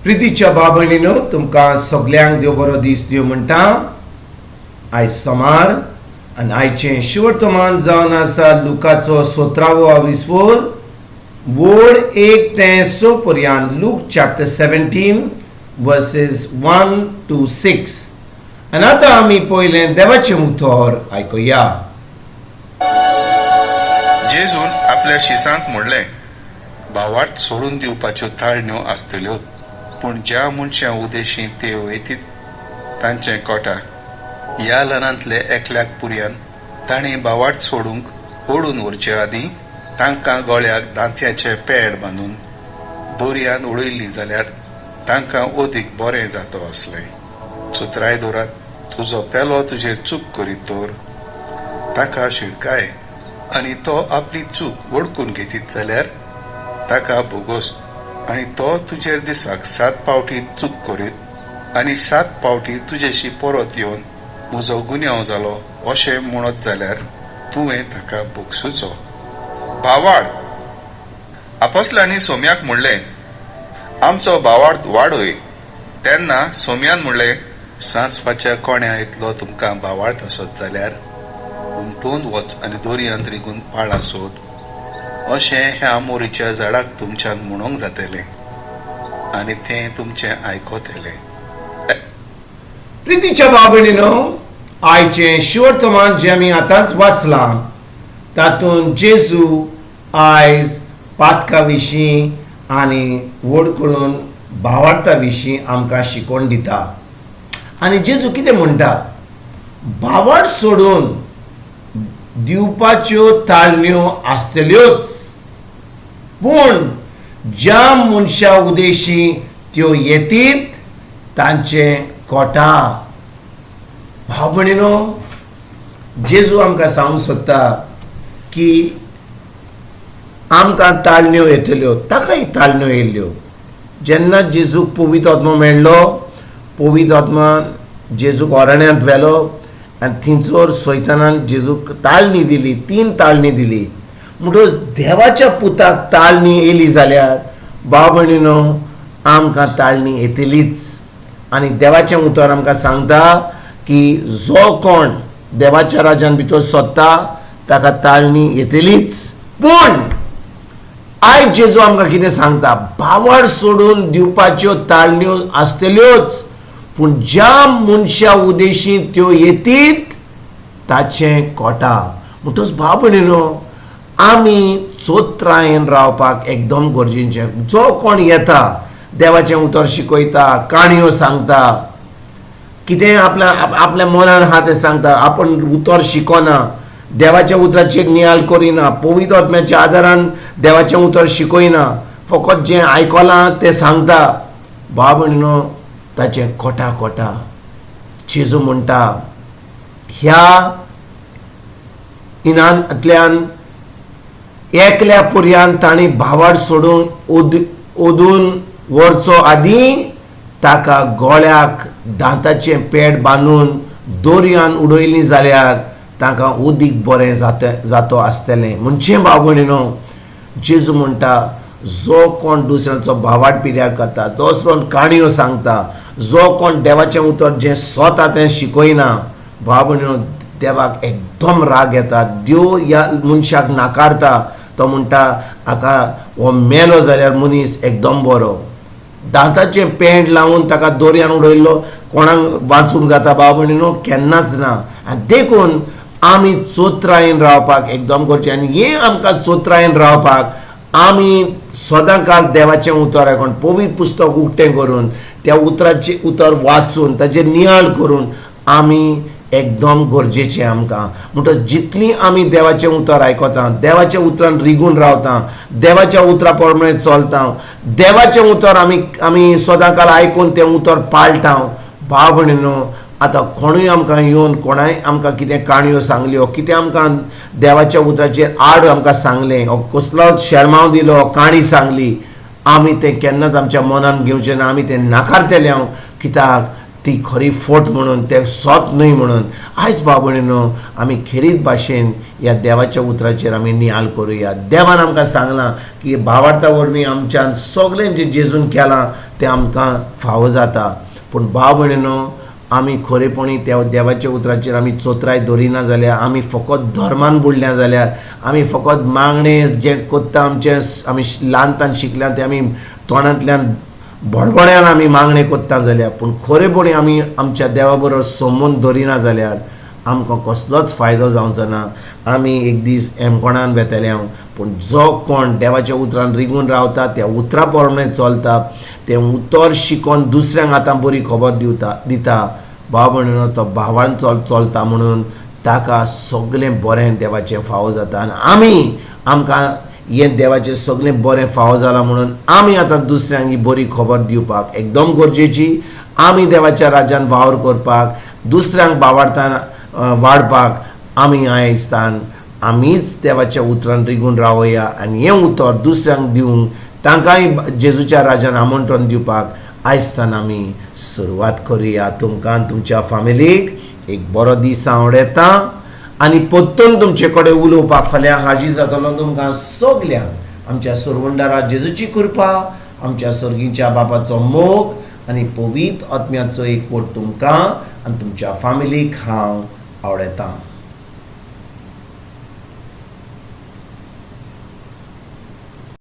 प्रितीच्या बाबणीनो, तुमकां सगल्यांक देव बरो दीस दिवं म्हणटा. आयज सोमार आनी आयचें शिवर्तमान जावन आसा लुकाचो सतरावो आविस्वोर, वोड 1 ते 6 पर्यंत. Luke chapter 17, verses 1 to 6. आनी आतां आमी पयलें देवाचें उतर आयकुया. जेजून आपल्या शिसांक म्हणलें, भावार्थ सोडून दिवपाच्यो ताळण्यो आसतल्यो, पूण ज्या मनशां उदेशी ते वयतीत तांचें कोटा. ह्या ल्हानांतले एकल्याक पुरयान तांणी भावार्थ सोडूंक ओडून व्हरचे आदीं तांकां गळ्याक दांत्याचे पेड बांदून दोरयान उडयल्ली जाल्यार तांकां अदीक बरें जातो आसलें. चतुराय दवरात. तुजो पेलो तुजेर चूक करीत तर ताका शिडकाय आनी तो आपली चूक वळखून घेतीत जाल्यार ताका भोगोस. आनी तो तुजेर दिसाक सात पावटी चूक करीत आनी सात पावटी तुजेशी परत येवन म्हजो गुन्यांव जालो अशें म्हणत जाल्यार तुवें ताका भोगसुचो. भावार्थ. आपोसलांनी सोम्याक म्हणलें, आमचो भावार्थ वाडय. तेन्ना सोम्यान म्हणलें, सांसवाच्या कोण्या इतलो तुमकां भावार्थ आसत जाल्यार उमटून वच आनी दोरयांत रिगून पाळां सोड अशें ह्या मोरीच्या झाडाक तुमच्यान म्हणूंक जातलें आनी तें तुमचें आयकतलें. प्रितीच्या बाबणीनो, आयचें शिवर्तमान जें आमी आतांच वाचलां तातूंत जेजू आयज पातका विशीं आनी व्हड करून भावार्था विशीं आमकां शिकोवन दिता. आनी जेजू कितें म्हणटा? भावार्थ सोडून दिवपाच्यो ताळण्यो आसतल्योच, पूण ज्या मनशा उदेशी त्यो येतीत तांचे कोटा. भाव भयणीनो, जेजू आमकां सांगूंक सोदता की आमकां ताळण्यो येतल्यो. ताकाय ताळण्यो येयल्ल्यो. जेन्ना जेजूक पवित्र आत्मो मेळ्ळो, पवित्र आत्मान जेजूक अरण्यांत व्हेलो आनी थंयसर सैतानान जेजूक ताळणी दिली, तीन ताळणी दिली. म्हणटकच देवाच्या पुताक ताळणी येयली जाल्यार भाव भयणीनो, आमकां ताळणी येतलीच. आनी देवाचें उतर आमकां सांगता की जो कोण देवाच्या राजान भितर सोदता ताका ताळणी येतलीच. पूण आयज जेजू आमकां कितें सांगता? भावार्थ सोडून दिवपाच्यो ताळण्यो आसतल्योच, पूण ज्या मनशा उदेशी त्यो येतीत ताचें कोटा. म्हणटच भाव भयणीनो, आमी चोत्रायेन रावपाक एकदम गरजेचें. जो कोण येता, देवाचें उतर शिकयता, काणयो सांगता, कितें आपल्या आपल्या मनान आहा तें सांगता, आपूण उतर शिकना, देवाच्या उतराचेर नियाळ करिना, पवित्र आत्म्याच्या आदारान देवाचें उतर शिकयना, फकत जें आयकलां तें सांगता, भाव भयणीनो, ताचें कोटा कोटा. जेजू म्हणटा, ह्या इनांतल्यान एकल्या पुरयान तांणी भावार्थ सोडून ओदून व्हरचो आदीं ताका गोळ्याक दांताचें पेड बांदून दोरयान उडयली जाल्यार तांकां उदीक बरें जाता जातो आसतलें. म्हणचे भाव भयणीनो, जेजू म्हणटा, जो कोण दुसऱ्यांचो भावार्थ पिड्यार करता, दुसरो काणयो सांगता, जो कोण देवाचें उतर जें स्वता तें शिकयना, भाव भयणीनो, देवाक एकदम राग येता. देव ह्या मनशाक नाकारता. तो म्हणटा, हाका हो मेलो जाल्यार मनीस एकदम बरो. दांताचें पेंट लावन ताका दोरयान उडयल्लो कोणाक वाचूंक जाता, भाव भयणीनो? केन्नाच ना. आनी देखून आमी चोत्रायेन रावपाक एकदम गरजेचें. आनी हें आमकां चोत्रायेन रावपाक आमी सदां काल देवाचें उतर आयकून, पवित्र पुस्तक उक्तें करून, त्या उतराचें उतर वाचून, ताचेर नियाळ करून आमी एकदम गरजेचें आमकां. म्हणटच जितली आमी देवाचें उतर आयकता, देवाच्या उतरान रिगून रावता, देवाच्या उतरा प्रमाणे चलता, देवाचें उतर आमी सदां काल आयकून तें उतर पाळटा, भाव भयणीनो, आतां कोणूय आमकां येवन कोणाय आमकां कितें काणयो सांगल्यो, कितें आमकां देवाच्या उतराचेर आड आमकां सांगलें, कसलो शेरमांव दिलो, काणी सांगली, आमी तें केन्नाच आमच्या मनान घेवचें ना. आमी तें नाकारतले. हांव कित्याक ती खरी फट म्हणून, तें सत न्हय म्हणून. आयज भाव भयणीनो, आमी खेरीत भाशेन ह्या देवाच्या उतराचेर आमी नियाल करुया. देवान आमकां सांगलां की भावार्था वरवीं आमच्यान सगळें जें जेजून केलां तें आमकां फावो जाता. पूण भाव भयणीनो, आमी खरेपणी त्या देवाच्या उतराचेर आमी चोत्राय दवरिना जाल्यार, आमी फकत धर्मान बुडल्या जाल्यार, आमी फकत मागणें जें कोत्ता आमचें आमी ल्हानतान शिकल्या तें आमी तोंडांतल्यान बडबड्यान आमी मागणें कोत्ता जाल्यार, पूण खरेपणी आमी आमच्या देवा बरोबर संबंद दवरिना जाल्यार आमकां कसलोच फायदो जावचो ना. आमी एक दीस एमकोणान वेतले हांव. पूण जो कोण देवाच्या उतरान रिगून रावता, त्या उतरा प्रमाणे चलता, तें उतर शिकोन दुसऱ्यांक आतां बरी खबर दिता, भाव भयणीनो, तो भावान चलता म्हणून ताका सगळें बरें देवाचें फावो जाता. आनी आमी आमकां हें देवाचें सगळें बरें फावो जालां म्हणून आमी आतां दुसऱ्यांक ही बरी खबर दिवपाक एकदम गरजेची. आमी देवाच्या राज्यान वावर करपाक, दुसऱ्यांक भावार्थान वाडपाक आमी आयज तान आमीच देवाच्या उतरान रिगून रावया आनी हें उतर दुसऱ्यांक दिवंक, तांकांय जेजूच्या राज्यान आमंत्रण दिवपाक आयज तान आमी सुरवात करुया. तुमकां आनी तुमच्या फामिलीक एक बरो दीस आवडटा आनी परतून तुमचे कडेन उलोवपाक फाल्यां हाजीर जातलो. तुमकां सगल्यांक आमच्या सुरवंडारा जेजूची कृपा, आमच्या सर्गीच्या बापाचो मोग आनी पवित्र आत्म्याचो एकवट तुमकां आनी तुमच्या फामिलीक हांव आवडटा.